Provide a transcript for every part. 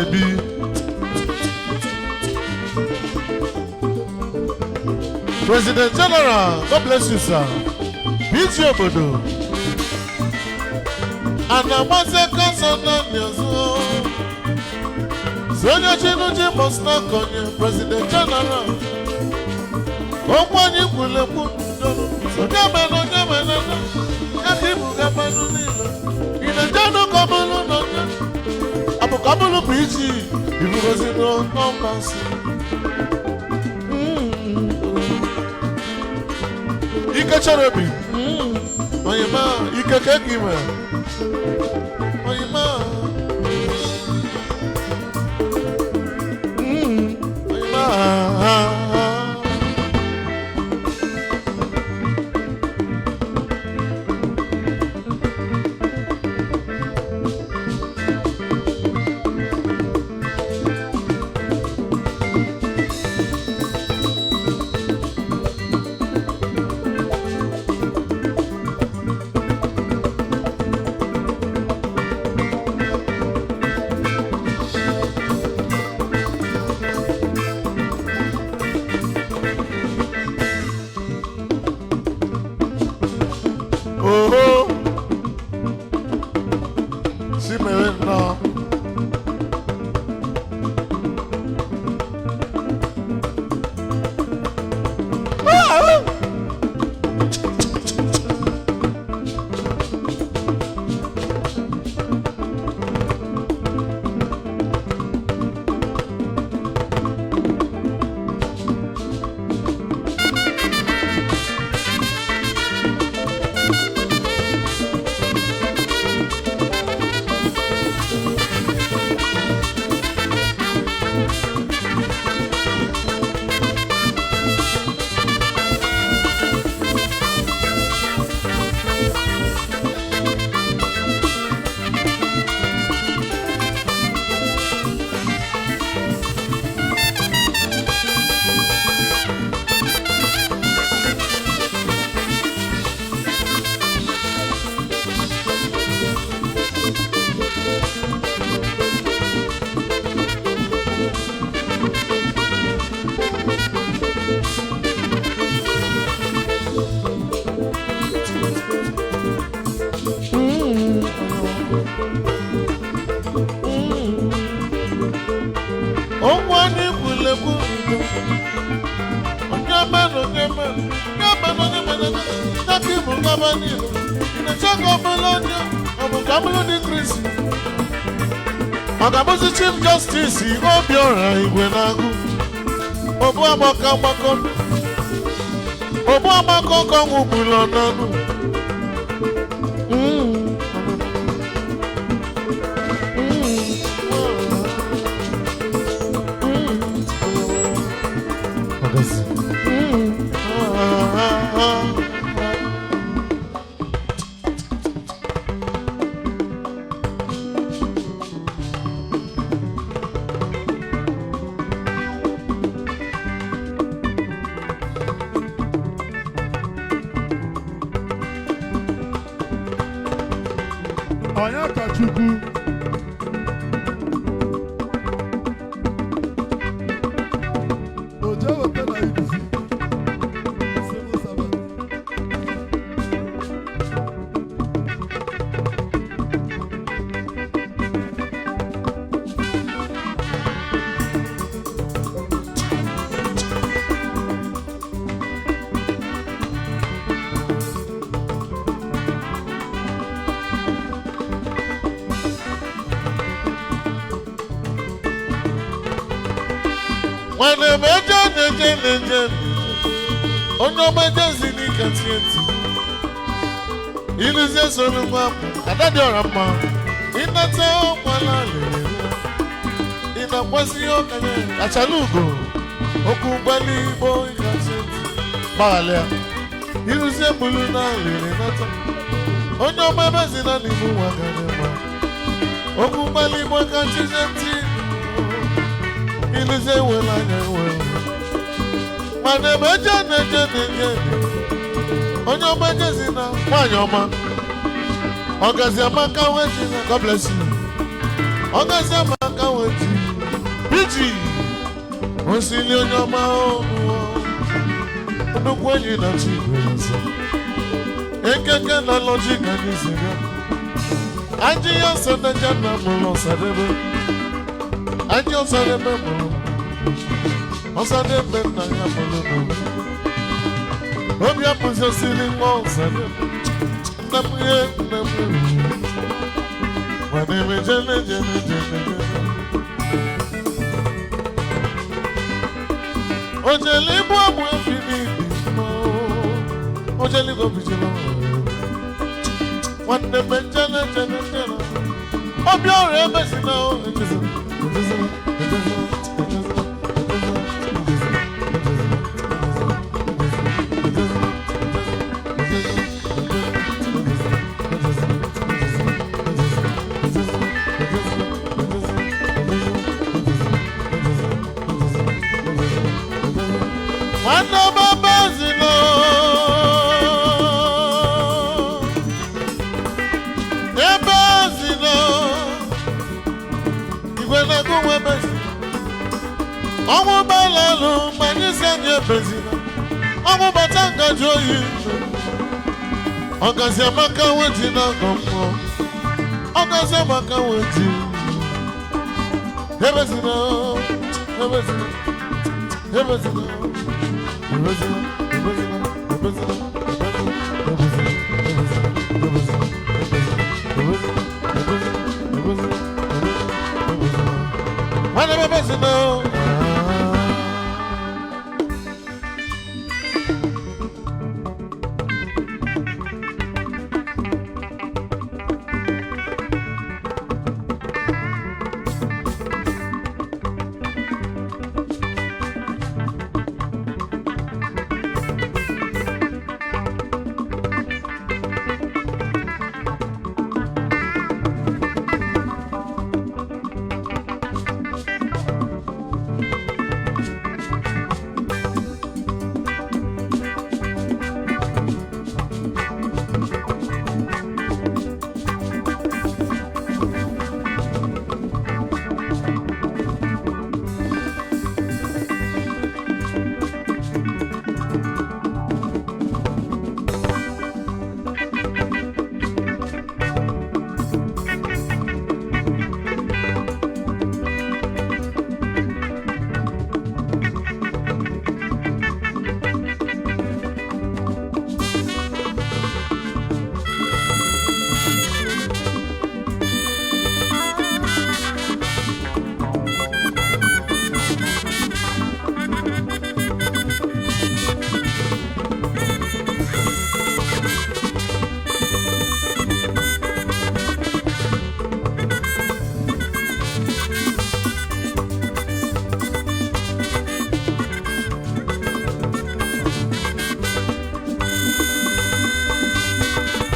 na-ebi. President General, God bless you, sir. PG obodo. A na-agbazi aka ọsọ naanị ọzọ. Si onye chinuchi mọsnakonye President General. Okwu anyị kwulekwu ndọrọ. Onye mere onye mere na ya ka ibu gabanụ niile. Ị na-ejenụ ka ọ bụrụ na onye ọ bụ ka ọ bụrụ PG ibugozi n'ọnọmbasị. Ike chọrọ obi. Onye ma ike ka ị mere. Onye ma. Onye ma. Oho. Si mere nnọọ. Okwu anyị kwulekwu ndo. Onye mere onye mere onye mere onye mere ya ka ibu gaba niile. Ị na-eche ka ọ bụrụ onye ọ bụ ka ọ bụrụ dị Kristi. Ọ ga-abụzi Chief Justice Obiora Igwe na-agụ. Obu agbakọ agbakọ. Obu agbakọ ka ọnwụ gburu ọnanụ. Onye ka Chukwu. O jee weta na iduzi civil servant. Nwanne m eje na-eje na-eje onye ọma ejezi n'ike tie ntị iluzie soro nwa ada dị ọra mma ịnata ọkwala lere ị na-akwasị ihe ọkanye achala ugo okwu mgbali igbo ịgachi ntị gbaghalịa iluzie bulu na lere nata onye ọma ebezina n'ibu nwa gara mma okwu mgbali igbo kachizie ntị iluzie were anya were mana ebe eje na-eje na-eje onye ọma ejezi na nwaanyị ọma ọgazi amaka weji na God bless you ọgazi amaka weji. Biji osili onye ọma ọnụ nnukwu enyi na chi eze ekeke na lọji ka anyị si bịa ajị ya ọsọdeje na mụrụ ọsadebe ajị ọsadebe mụrụ ọsadebe nna ya mụrụ n'obi obi apụzi osiri nwa ọsadebe nne m ihe nne m nwadebe jene jene jene jene ojele ibu ọmụ efi n'ibi mma ojele igo bijila nwanne m jene jene jene obi ọrịa emezina ejezina ejezina ejezina ejezina nwanne m emezina ebezina igwe na-agụ nwa ebezina ọnwụ gbalalụ ma anyị si anyị ebezina ọnwụ bata ngaji oyi ọgazi amaka weji na agọ mmụọ ọgazi amaka weji ebezina ebezina ebezina ebezina ebezina ebezina ebezina ebezina ebezina ebezina nwanne m ebezina.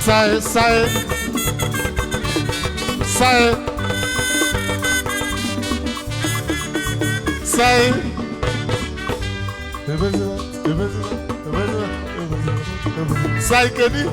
Sai, sai, sai, sai. Sai, Kenny.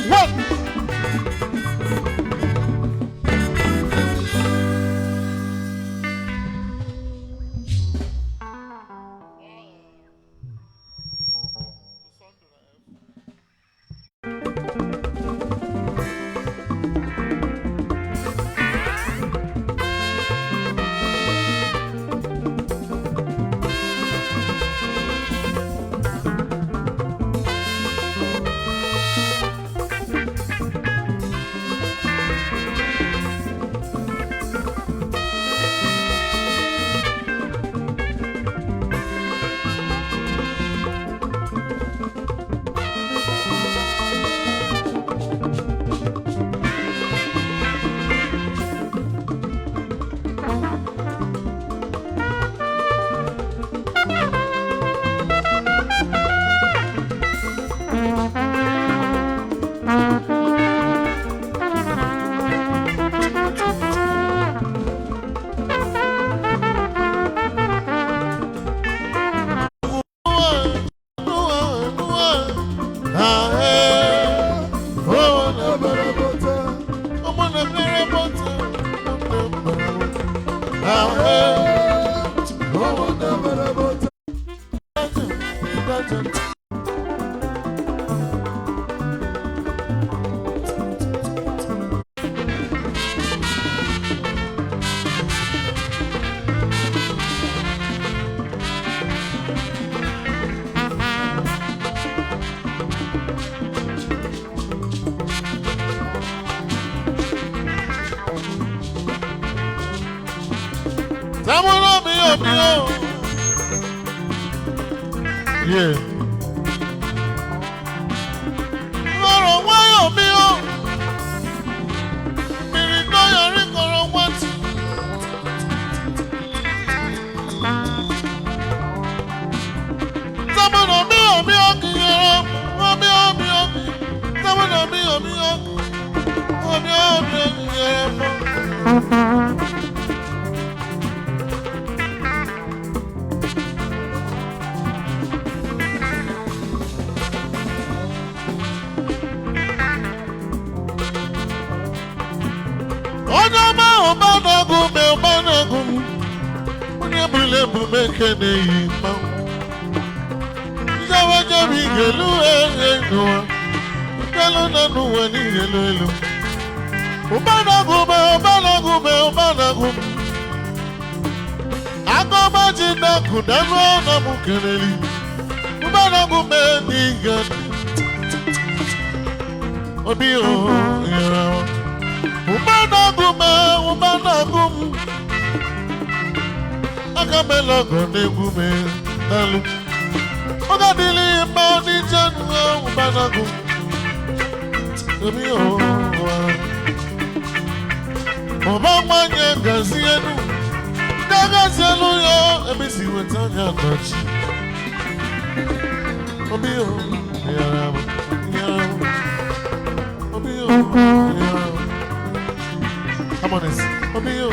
One. Thank you. Sámúlò mi ò mi ò. Yeah. Lọ́rọ̀ wáyọ̀ mi ò. Mìrì dọ́yọ̀ rí kọ̀rọ̀ wọ́n ti. Sámúlò mi ò mi ò kì í yẹra. Mi ò mi ò kì í. Sámúlò mi ò mi ò. Mi ò mi ò kì í yẹra mọ́. Onye ọma ụba na-agụ me ụba na-agụ m. Onye bụrụ ebu m eke na-eyi mmanwụ. Njewe jebe igelu ehe n'ụwa. Nkelu na n'ụwa n'igelu elu. Ụba na-agụ me ụba na-agụ me ụba na-agụ m. Agụba ji na-akụ danụ ọna m keleli. Ụba na-agụ me n'iga. Obi o nyere ahụ. Ụba na-agụ m, ụba na-agụ m. Aka m elọgọ n'egwu m n'alụ. Oge adịghị mma n'ije nụọ ụba na-agụ m. Obi ụwa. Ụba nwanyị gazi elu. Ndị agazi elu ya ebe si weta anya nọchi. Obi ụwa nyere m, nyere m. Obi ụwa nyere m. Come on, it's Obi o.